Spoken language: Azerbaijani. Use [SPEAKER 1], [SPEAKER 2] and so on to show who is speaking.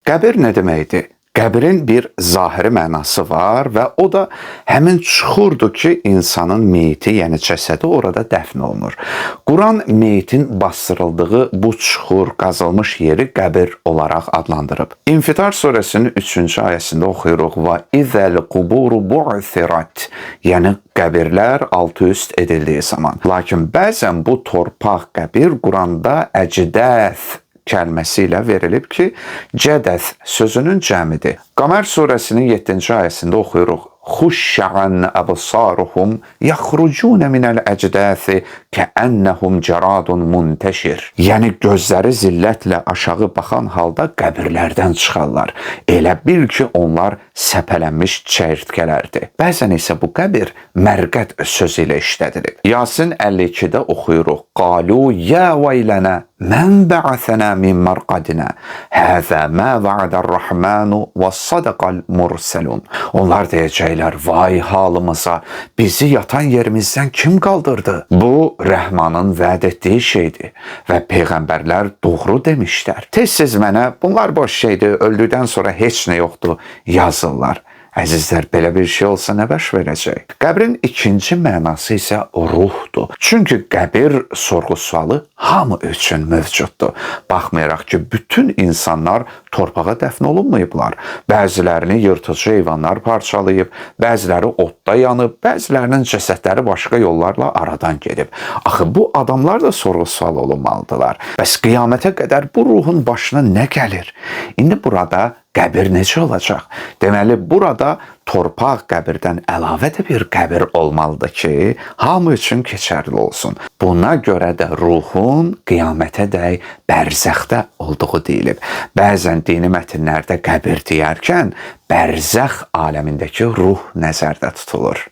[SPEAKER 1] Qəbir nə deməkdir? Qəbrin bir zahiri mənası var və o da həmin çuxurdur ki, insanın meyiti, yəni cəsədi orada dəfn olunur. Quran meyitin bastırıldığı bu çuxur, qazılmış yeri qəbir olaraq adlandırıb. İnfitar surəsinin 3-cü ayəsində oxuyuruq: "Və izəl quburu bu'sirat", yəni qəbirlər alt-üst edildiyi zaman. Lakin bəzən bu torpaq qəbir Quranda əcdəs kəlməsi ilə verilib ki, cədəs sözünün cəmidir. Qəmər surəsinin 7-ci ayəsində oxuyuruq: "Xuşşa'an absaruhum yaxrucun minəl əcdəsi kəənnəhum cəradun munteşir." Yəni gözləri zillətlə aşağı baxan halda qəbirlərdən çıxarlar. Elə bil ki, onlar səpələnmiş çəyirtkələrdir. Bəzən isə bu qəbir mərqəd sözü ilə işlədilib. Yasin 52-də oxuyuruq: "Qalu ya veylənə mən ba'athana min marqadina. Həzə mə va'adar-Rahmanu və sadaqal murselun." Onlar deyəcəklər: "Vay halımıza, bizi yatan yerimizdən kim qaldırdı? Bu Rəhmanın vəd etdiyi şeydir və peyğəmbərlər doğru demişlər." Tez-tez mənə "Bunlar boş şeydir, öldükdən sonra heç nə yoxdur" yazırlar. Əzizlər, belə bir şey olsa nə baş verəcək? Qəbrin ikinci mənası isə ruhdur. Çünki qəbir sorğu-sualı hamı üçün mövcuddur. Baxmayaraq ki, bütün insanlar torpağa dəfn olunmayıblar. Bəzilərini yırtıcı heyvanlar parçalayıb, bəziləri odda yanıb, bəzilərinin cəsədləri başqa yollarla aradan gedib. Axı bu adamlar da sorğu-sual olunmalıdırlar. Bəs qiyamətə qədər bu ruhun başına nə gəlir? İndi burada qəbir necə olacaq? Deməli, burada torpaq qəbirdən əlavə də bir qəbir olmalıdır ki, hamı üçün keçərli olsun. Buna görə də ruhun qiyamətə dək bərzəxdə olduğu deyilib. Bəzən dini mətnlərdə qəbir deyərkən bərzəx aləmindəki ruh nəzərdə tutulur.